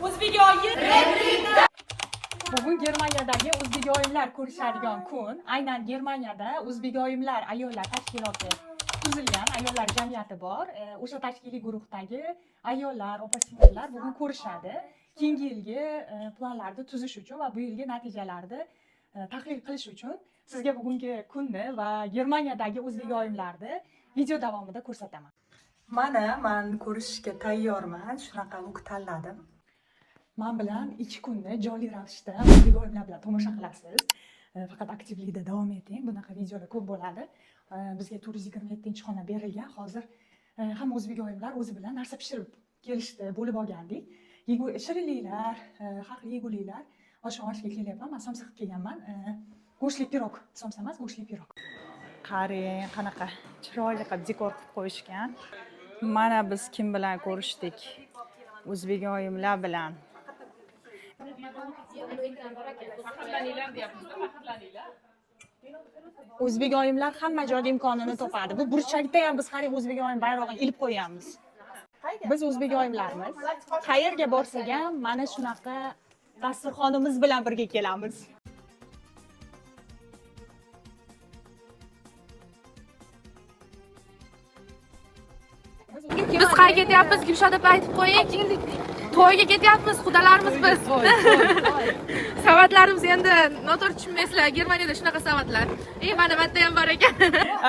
O'zbekoyim Bugun Germaniyadagi o'zbekoyimlar ko'rishadigan kun. Aynan Germaniyada o'zbekoyimlar ayollar tashkiloti tuzilgan, ayollar jamiyati bor. O'sha tashkiliy guruhdagi ayollar, opa-singillar bugun ko'rishadi. Keyingi yilgi planlarni tuzish uchun va bu yilgi natijalarni tahlil qilish uchun sizga bugungi kunni va Germaniyadagi o'zbekoyimlarni video davomida ko'rsataman. Mana men ko'rishishga tayyorman. Shunaqa look tanladim. Man bilan 2 kunni jonli ravishda o'zbekoyimlar bilan tomosha qilasiz. Faqat aktivlikda davom eting. Bunaqa videolar ko'p bo'ladi. Bizga 427-xona berilgan. Hozir hamma o'zbekoyimlar o'zi bilan narsa pishirib kelishdi, bo'lib olgandik. Shirinliklar, har xil yeguliklar. Osh oshga kelyapman. Men somsa qilib kelganman. Go'shtli pirog, somsa emas, go'shtli pirog. Qarang, qanaqa chiroyli qilib dekor qilib qo'yishgan. Mana biz kim bilan ko'rishdik? O'zbekoyimlar bilan. O'zbekoyimlar hamma joyda imkonini topadi. Bu burchakda ham biz qarang o'zbekoyim bayrog'ini ilib qo'yamiz. Biz o'zbekoyimlarmiz. Qayerga borsak ham mana shunaqa dasturxonimiz bilan birga kelamiz. Biz qayerga ketyapmiz, Gulshod opa, aytib qo'ying. To'yga ketyapmiz, qudalarimiz biz. Savatlarimiz endi noto'g'ri tushunmaysizlar, Germaniyada shunaqa savatlar. Mana bu yerda ham bor ekan.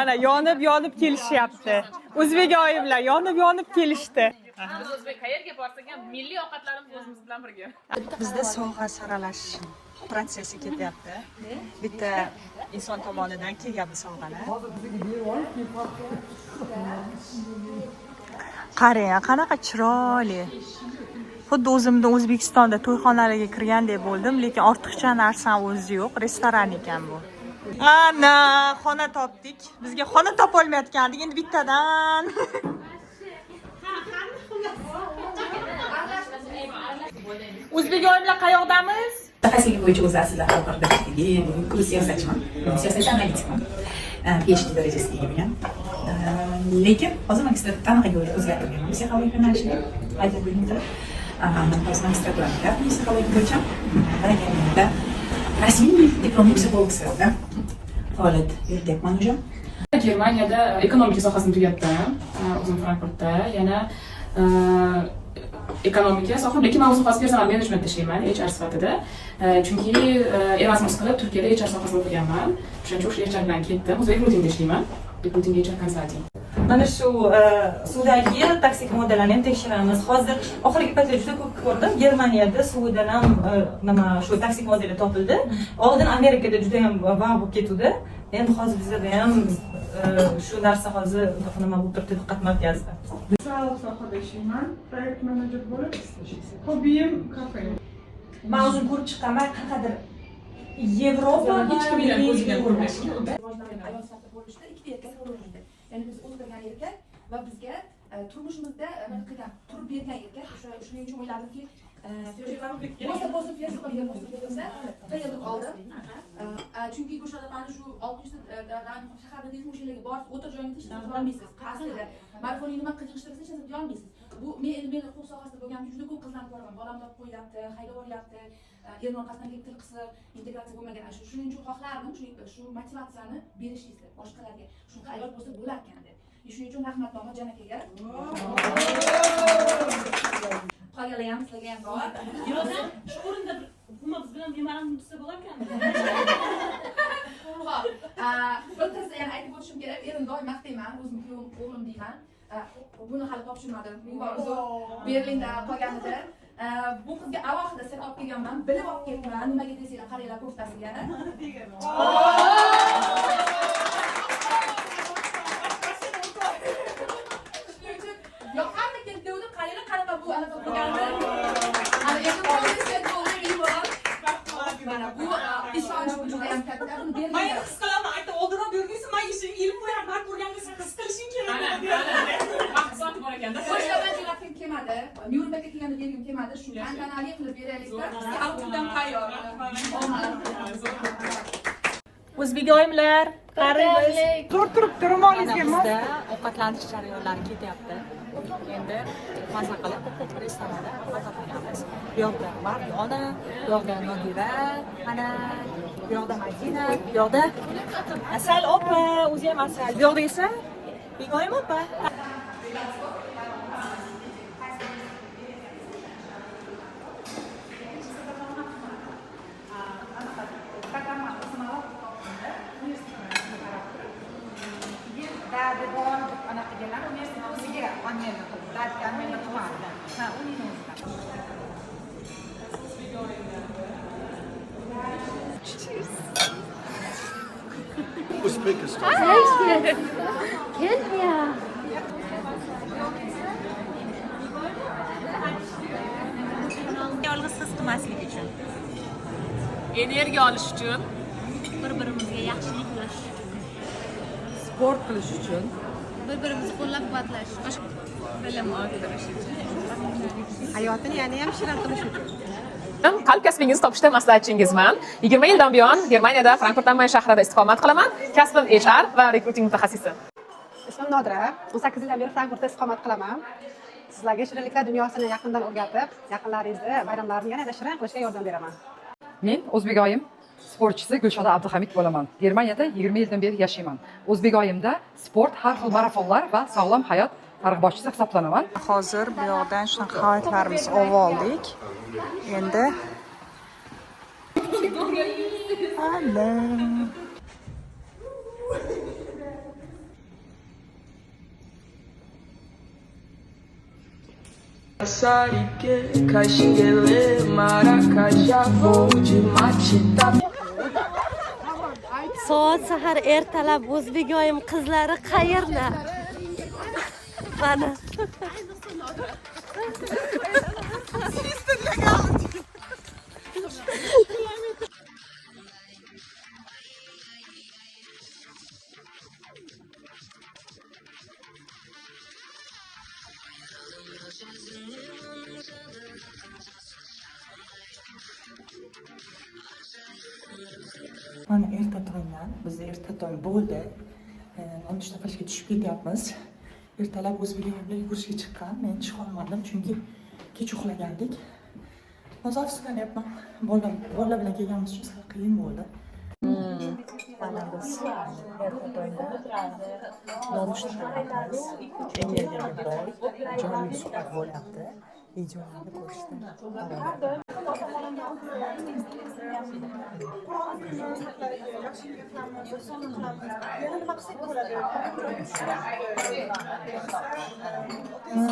Ana yonib yonib kelishyapti. O'zbekoyimlar yonib yonib kelishdi. Biz o'zbek qayerga borsak ham milliy ovqatlarimiz o'zimiz bilan birga. Bizda sovg'a saralash protsessi ketyapti. Bitta inson tomonidan kelgan bu sovg'alar. Qarang, qanaqa chiroyli. Xuddi o'zimni O'zbekistonda to'yxonalarga kirgandek bo'ldim, lekin ortiqcha narsani o'zi yo'q, restoran ekan bu. Ana, xona topdik. Bizga xona topolmayotgandik, endi bittadan. O'zbekoyimlar qayoqdamiz? Mutaxassislik bo'yicha o'zi aslida xalqaro siyosatchiman, siyosatchi analitikman, PhD darajasiga ega bo'lgan. Lekin hozir magistratura o'zgartirganman psixologiya yo'nalishida, Heidelbergda. Hozir magistraturani psixologiya bo'yicha va Germaniyada rasmiy diplomli psixolog sifatida faoliyat yurityapman уже. Germaniyada ekonomika sohasini tugatdim. O'zim Frankfurtda yana ekonomika soha, lekin men o'zim hozir personal menejmentda ishlayman, HR sifatida. Chunki Erasmus qilib Turkiyada HR sohasida o'qiganman. O'shaning uchun o'sha HR bilan ketdim. O'zim recruitingda ishlayman. Recruiting HR consulting. Mana shu suvdagi toksik moddalarni ham tekshiramiz. Hozir oxirgi paytda juda ko'p ko'rdim. Germaniyada suvidan ham nima shu toksik moddalar topildi. Oldin Amerikada juda ham vau bo'lib ketuvdi. Endi hozir bizada ham shu narsa hozir nima bo'lib turibdi diqqat markazida. Sog'liq sohada ishlayman, proyekt menejer bo'lib. Hobbiyim kafe. Men o'zim ko'rib chiqqanman, qanaqadir Yevropa Hech kim bilan ko'zi bilan ko'rmaysiz. Rivojlangan ayol sifatida bo'lishda ikkita erkak rol o'ynaydi. Ya'ni biz o'stirgan erkak va bizga turmushimizda nima qilgan, turib bergan erkak. O'sha shuning uchun o'yladimki, bo'lsa bo'lsa bir yil oldim. Chunki Gulshod opani shu 600 shaharda deysizmi, o'sha yerga borib o'tir joyingizda hech narsa qilolmaysiz. Aslida marafonga nima qiziqishtirsa hech narsa deyolmaysiz. Bu men endi men huquq sohasida bo'lganim uchun juda ko'p qizlarni ko'raman. Bolamni olib qo'yyapti, haydab yuboryapti, erini orqasidan kelib til qisib, integratsiya bo'lmagan. Shuning uchun xohlardim shu motivatsiyani berishingizni boshqalarga. Shunaqa ayol bo'lsa bo'larkan deb. Shuning uchun rahmatnoma Jan akaga. Qolganlar ham sizlarga ham bor. Shu o'rinda bir hukumat biz bilan memorandum tuzsa bo'larkanmi? Xo'p, bir qiz yana aytib o'tishim kerak, erimni doim maqtayman, o'zim kuyovim, o'g'lim deyman. Buni hali topshirmadim. Zo'r Berlinda qolganida. Bu qizga alohida set olib kelganman, bilib olib kelibman. Nimaga desanglar, qaranglar ko'ftasiga. Shuning uchun yoqarmikin degandim, qaranglar qanaqa bu anaqa bo'lganini. Ana endi bo'ldi, set bo'ldi, mehmon. Mana bu ishonch juda ham katta. Buni Men Berlinda his qilaman, aytib oldinroq bergaysan, men eshigini ilib qo'yaman, man ko'rganda sen his qilishing kerak. Vaqt soati bor ekanda. Qo'shnilardan jo'natgim kelmadi. Nyurnbergga kelganda bergim kelmadi. Shu tantanali qilib beraylik-da. Outfitdan tayyor. O'zbekoyimlar, qaraymiz. Zo'r turibdi ro'molingizga mos. Bizda ovqatlanish jarayonlari ketyapti. Endi maza qilib restoranda ovqat ovqatlanamiz. Bu yoqda Marg'ilona, bu yoqda Nodira, mana bu yoqda Madina, bu yoqda Asal opa, o'zi ham Asal. Bu yoqda esa Begoyim opa. O'ziga anmelda qildi. Dadga anmelda qilmadi. Ha, uning o'zidan. Uzbekistan. Kenya. Yolg'iz his qilmaslik uchun. Energiya olish uchun. Bir-birimizga yaxshilik qilish. Sport qilish uchun. Bir-birimizni qo'llab-quvvatlash. Bilim orttirish uchun. Hayotini yana ham shirin qilish uchun. Qalb kasbingizni topishda maslahatchingizman. 20 yildan buyon Germaniyada Frankfurt am Main shahrida istiqomat qilaman. Kasbim HR va rekruting mutaxassisi. Ismim Nodira. 18 yildan beri Frankfurtda istiqomat qilaman. Sizlarga shirinliklar dunyosini yaqindan o'rgatib, yaqinlaringizni bayramlarini yanada shirin qilishga yordam beraman. Men O'zbekoyim sportchisi Gulshoda Abduhamid bo'laman. Germaniyada 20 yildan beri yashayman. O'zbekoyimda sport, har xil marafonlar va sog'lom hayot targ'ibotchisi hisoblanaman. Hozir bu yoqdan shunaqa xalatlarimizni olib oldik. Endi Alla. Maçarique, Caxinguelê, Maracajá, vou de Matita. Soat sahar ertalab O'zbekoyim qizlari qayerda? Mana. Mana erta tongdan, bizda erta tong bo'ldi. Nonushta qilishga tushib ketyapmiz. Ertalab O'zbekiston bilan yugurishga chiqqan. Men chiqa olmadim, chunki kech uxlagandik. Hozir afsuslanyapman. Bola bilan kelganimiz uchun sal qiyin bo'ldi. Mana biz erta tongda nonushta qilyapmiz. Energiyaga boy, jonli suhbat bo'lyapti. Videolarni ko'rishda davom.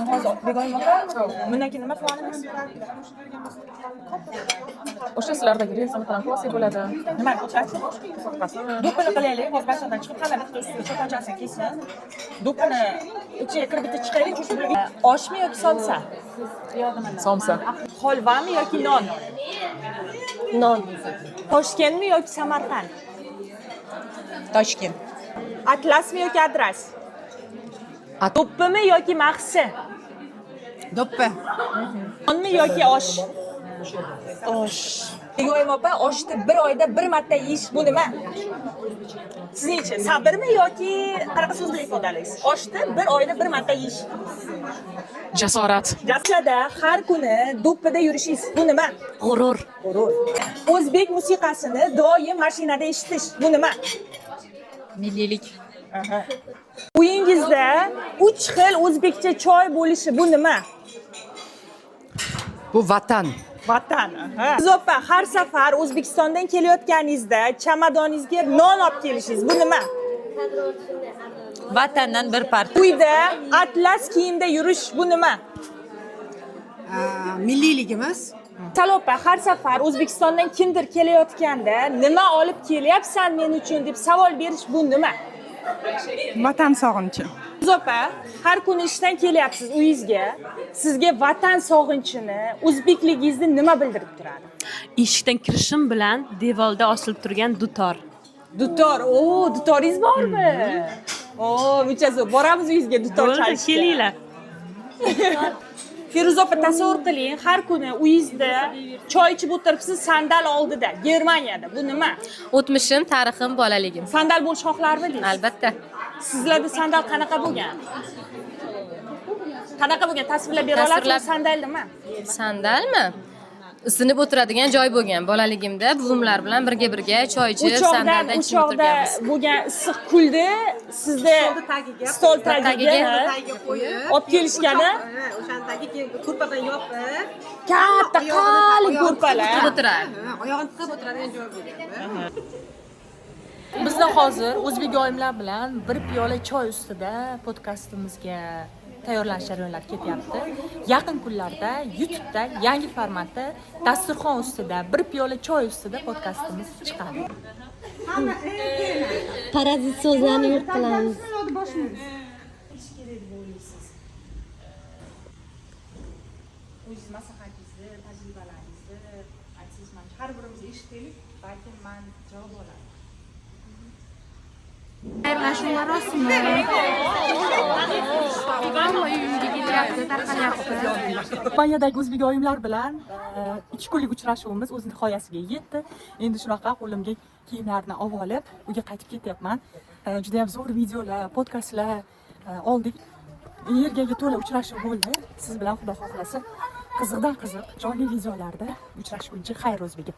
Hozir Begoyim opa, bundan keyin nima planimiz? O'sha sizlardagi relsni bilan qilsak bo'ladi. Nima o'tirachi? So'rqasimi? Do'ppini qilaylik, hozir bashadan chiqib, hamma bitta ustiga choponchasini kiysin. Do'ppini ichiga kirib bitta chiqaylik. Oshmi yoki somsa? Somsa. Holvami yoki non? Non. Toshkentmi yoki Samarqand? Toshkent. Atlasmi yoki adras? Do'ppimi yoki mahsi? Do'ppi. Nonmi yoki osh? Osh. Begoyim opa, oshni bir oyda bir marta yeyish bu nima? Sizningcha sabrmi yoki qanaqa so'z bilan ifodalaysiz? Oshni bir oyda bir marta yeyish. Jasorat. Jaslada har kuni do'ppida yurishingiz bu nima? G'urur. G'urur. O'zbek musiqasini doim mashinada eshitish bu nima? Milliylik. Uyingizda 3 xil o'zbekcha choy bo'lishi bu nima? Bu vatan. Vatan. Siz opa, har safar O'zbekistondan kelayotganingizda chamadoningizga non olib kelishingiz bu nima? Vatandan bir parcha. Uyda atlas kiyimda yurish bu nima? Milliyligimiz. Salopa, har safar O'zbekistondan kimdir kelayotganda nima olib kelyapsan men uchun deb savol berish bu nima? Vatan sog'inchi. Siz opa, har kuni ishdan kelyapsiz uyingizga. Sizga vatan sog'inchini, o'zbekligingizni nima bildirib turadi? Eshikdan kirishim bilan devorda osilib turgan dutor. Dutor, o, dutoringiz bormi? O, muncha zo'r. Boramiz uyingizga dutor Bo'ldi, chalishga. kelinglar. Feruza opa, tasavvur qiling, har kuni uyingizda choy ichib o'tiribsiz sandal oldida, Germaniyada. Bu nima? O'tmishim, tarixim, bolaligim. Sandal bo'lish xohlarmidingiz? Albatta. Sizlarda sandal qanaqa bo'lgan? Qanaqa bo'lgan? Tasvirlab bera olasizmi? Tasvirlab- Sandal nima? Sandalmi? Isinib o'tiradigan joy bo'lgan. Bolaligimda buvimlar bilan birga birga choy ichib, O'choqdan sandalda ichib o'choqda o'tirganmiz. Bo'lgan issiq kulni sizda stol tagiga Tagiga. Tagiga qo'yib olib kelishgani. O'shani tagiga keyin ko'rpadan yopib, Katta qalin ko'rpalar. Tiqib o'tirardi. Oyog'ini tiqib o'tiradigan joy bo'lgan. Bizni hozir o'zbek oyimlar bilan bir piyola choy ustida podkastimizga tayyorlanish jarayonlari ketyapti. Yaqin kunlarda YouTube'da yangi formatda dasturxon ustida bir piyola choy ustida podkastimiz chiqadi. Parazit so'zlarni yo'q qilamiz. Kerak deb o'ylaysiz? O'zingiz maslahatingizni, tajribalaringizni aytsangiz, man har birimiz eshitaylik, balkim man javob olaman. Xayrlashuv marosimi. Hamma uy-uyiga ketyapti, tarqalyapti. Germaniyadagi o'zbek oyimlar bilan 2 kunlik uchrashuvimiz o'z nihoyasiga yetdi. Endi shunaqa qo'limga kiyimlarni olib olib, uyga qaytib ketyapman. Judayam zo'r videolar, podkastlar oldik. Energiyaga to'la uchrashuv bo'ldi. Siz bilan, Xudo xohlasa, qiziqdan qiziq jonli videolarda uchrashguncha xayr, o'zbegim.